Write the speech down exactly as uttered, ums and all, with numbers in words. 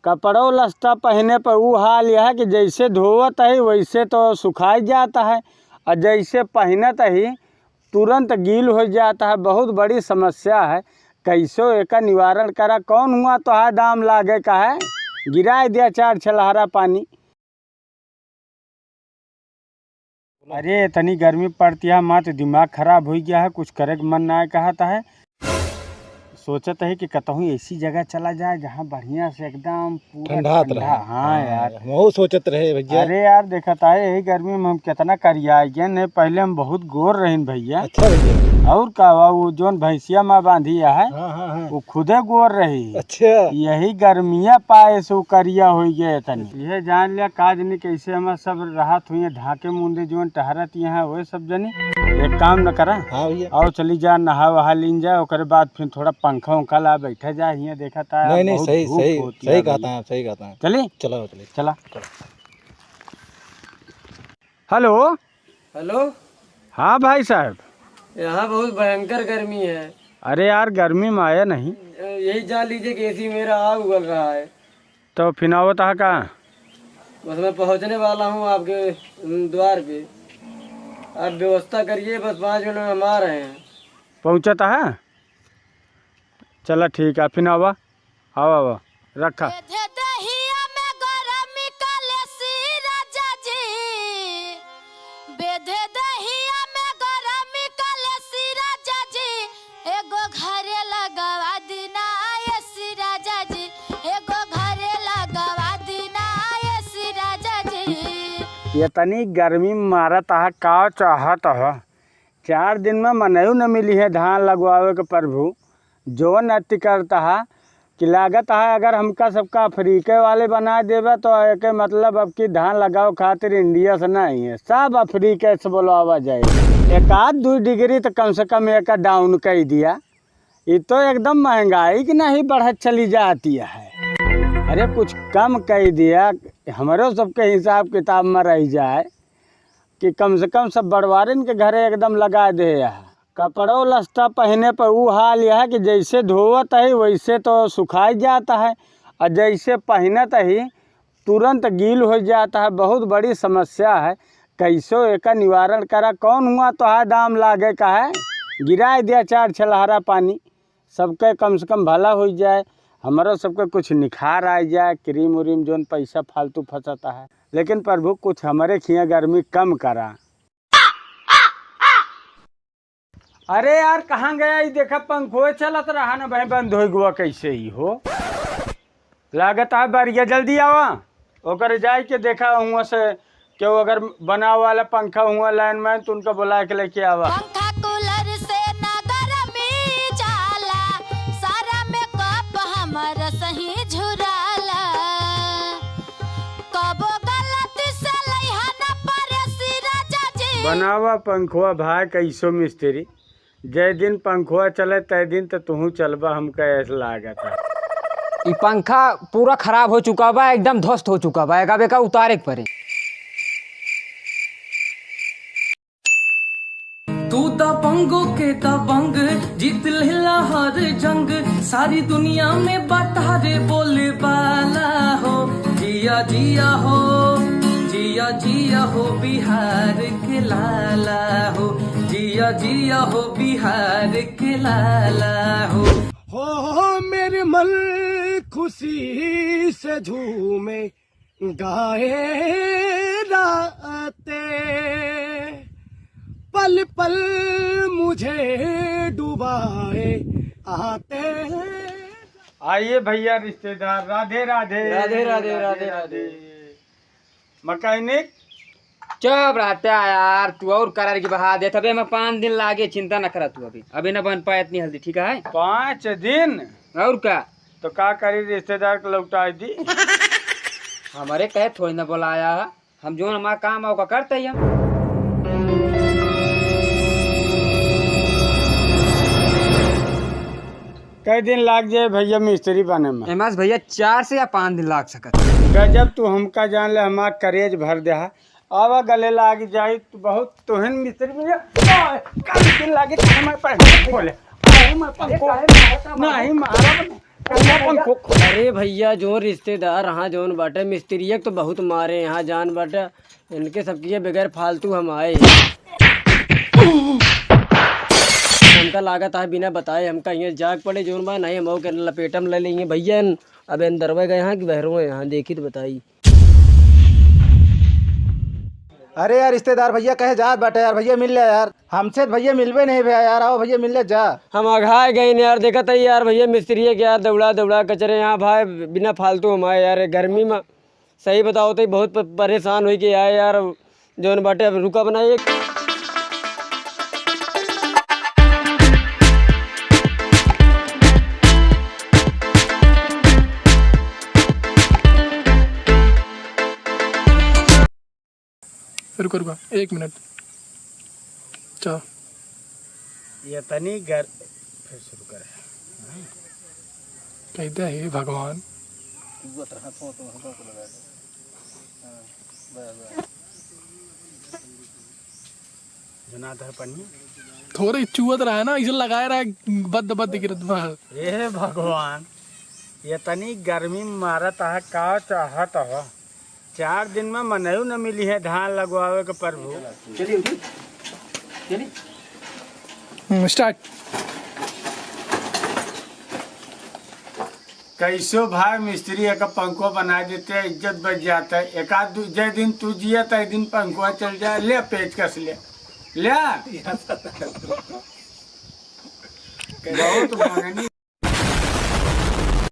कपड़ो लत्ता पहिने पर ऊ हाल यह है कि जैसे धोवत ही वैसे तो सुखाई जात है, और जैसे पहिनत ही तुरंत गील होइ जात है। बहुत बड़ी समस्या है, कैसो एका निवारण करा। कौन हुआ तोहार दाम लागे का है, गिराए दिया चार छलहरा पानी। अरे, इतनी गर्मी पड़ती है, माँ तो दिमाग खराब होइ गया है, कुछ करे के मन ना कहता है। सोचत है कि कतहूँ ऐसी जगह चला जाए, जहाँ बढ़िया से एकदम पूरा ठंडात ठंडा। रहे। हाँ हाँ, यार। हमहू सोचत रहे भैया। अरे यार, देखत है, यही गर्मी में हम कितना करिया गए ने। पहले हम बहुत गोर रहिन भैया। अच्छा भैया। और का हुआ, वो जोन भैंसिया माँ बांधी है, हाँ हाँ हाँ। वो खुदे गोर रही। अच्छा। यही गर्मिया पाए से वो करिया होइ गए तनी। ये जान लिया, काज नहीं कैसे हम सब राहत हुई है, ढाके मुंडे जोन टहरत यहाँ, वही सब जनी। एक काम न करा। हाँ भैया। आओ चली जा, नहा वहा लीन जाए, ओकरे बाद फिर थोड़ा पंखा उंखा ला बैठा जाए, हियाँ देखा था, नहीं, नहीं, बहुत सही, धूप सही, होती सही है कहता भैया। है, सही कहता है। चली? चलो, चलिए। चला। चलो। हेलो। हेलो। हाँ भाई साहब। यहाँ बहुत भयंकर गर्मी है। अरे यार, गर्मी में आया नहीं। यही जान लीजिए कि एसी मेरा आग उगल रहा है। तो फिर आवत है का? बस मैं पहुँचने वाला हूँ आपके, उम, द्वार पे। आप व्यवस्था करिए, बस पाँच मिनट में हम आ रहे हैं। पहुँचत है? चला ठीक है, फिर आवा, आवा, आवा, रखा। बेधे दहिया में गरमी कलेसी राजा जी, बेधे दहिया में गरमी कलेसी राजा जी, एगो घरे लगवा दीना एसी राजा जी, एगो घरे लगवा दीना एसी राजा जी। इतनी गर्मी में मारत है, का चाहत है? चार दिन में मनऊ न मिली है धान लगवावे के प्रभु। जौन अति करता है कि लागत है अगर हमका सबका अफ्रीके वाले बना देबे तो एके मतलब अब की धान लगावे खातिर इंडिया से नहीं है, सब अफ्रीके से बोलावा जाए। एक आध दो डिग्री तो कम से कम एक डाउन कर दिया। ये तो एकदम महंगाई की नहीं बढ़त चली जाती है। अरे कुछ कम कर दिया, हमरो सबके हिसाब किताब में रह जाए कि कम से कम सब बड़वारिन के घरे एकदम लगा दे है। कपड़ो लत्ता पहिने पर ऊ हाल यह है कि जैसे धोवत है वैसे तो सुखाई जात है, और जैसे पहिनत ही तुरंत गील होइ जात है। बहुत बड़ी समस्या है, कैसो एका निवारण करा। कौन हुआ तोहार दाम लागे का है, गिराए दिया चार छलहरा पानी। सबके कम से कम भला होइ जाए, हमरो सबके कुछ निखार आ जाए, क्रीम उरीम जौन पैसा फालतू फंसता है। लेकिन प्रभु कुछ हमरे खिया गर्मी कम करा। अरे यार, कहाँ गया? ई देखा, पंखो चलत रहा न भाई, बंद होइ गवा। कैसे ही हो, लागत है बारिया। जल्दी आवा, ओकर जाए के देखा हुआ से केहू अगर बनावे वाला पंखा हुआ लाइनमैन तो उनका बुला के लेके आवा। पंखा कूलर से ना गरमी जाला, सारा मेकअप हमर सही झुराला। कबो गलती से लइहा ना परे सिरा जाजी। बनावा पंखवा भाई कैसो मिस्त्री, जय दिन पंखवा चले तय दिन तो तुहू चलबा, हमका ऐस लागत है। ई पंखा पूरा खराब हो चुका बा, एकदम ध्वस्त हो चुका बा, अब एका उतारे के पड़ी। तू दबंगों के दबंग, जीत लेला हर जंग, सारी दुनिया में बता रे बोले बाला हो। जिया जिया हो, जिया जिया हो बिहार के लाला हो, जिया जिया हो बिहार के लाला हो। हो, हो मेरे मन खुशी से झूमे, गाए रातें, पल पल मुझे डुबाए आते हैं। आइए भैया रिश्तेदार, राधे राधे। राधे राधे, राधे राधे। मैकेनिक। चुप रहता है यार, तू और करार की बहा देत। अबे मैं पाँच दिन लागे, चिंता न करा तू, अभी अभी न बन पाए इतनी हल्दी, ठीक है? पाँच दिन? और का? तो का करी, रिश्तेदार के लौटाई दी। हमरे कहे थोड़ी ना बोलाया है, हम जो हमारा काम है ओका करते ही हम। कई दिन लाग जाए भैया मिस्त्री बने में? एमास भैया, चार से या पाँच दिन लाग सकत। गजब, तू हमका जान ले, हमार करेज भर दे है। आवा गले लाग जाई, तू बहुत तोहन मिस्त्री में जा। आ, कई दिन लागे, हमारे पैसे खोले। अरे मैं पंखो, अरे काहे मारता, नहीं मारा। कौन पंखो? अरे भइया, जौन रिश्तेदार हाँ जौन बाटे, मिस्त्रिया के तो बहुत मारे हाँ जान बाटे, इनके सबके बगैर फालतू हम आए। हमका लागत है बिना बताए हमका हियाँ जाग पड़े जौन बा, नहीं हम ओके लपेटम ले लेंगे भइया। अब अंदरवे गए हाँ कि बहरवे हाँ, देखी तो बताई। अरे यार रिश्तेदार भइया कहे जात बाटे यार, भइया मिल ले यार। हमसे तो भइया मिलबे नहीं भइया यार, आओ भइया मिल ले जा। हम अघाए गए न यार, देखत है यार भइया मिस्त्रिया के यार दौड़ा दौड़ा कचरे यहाँ भाई, बिना फालतू हम आए यार गर्मी में। सही बताओ तो बहुत प-, परेशान होई के आए यार, जौन बाटे अब रुका बना एक। रुका, रुका, एक मिनट। चा। ये तनी गर-, फिर शुरू करे। कहते हे भगवान। चुवत रहा, थो, थो, थो, थो लगा दे। हाँ, बस, बस। जनात है पनिया। थोड़े चुवत रहा है ना, इसे लगाए रहा है, बद बद गिरत बा। हे भगवान, ये तनी गर्मी में मारत है, का चाहत है? चार दिन में मनऊ न मिली है धान लगवावे के प्रभु। चलिए, उठिए। चलिए। हम्म, start। कैसो भाई मिस्त्री एक पंखो बना देते, इज्जत बच जाता है। एक आध दू-, जे दिन तू जिया, ते दिन पंखो चल जाए, ले पेचकस ले, ले। बहुत महंगी।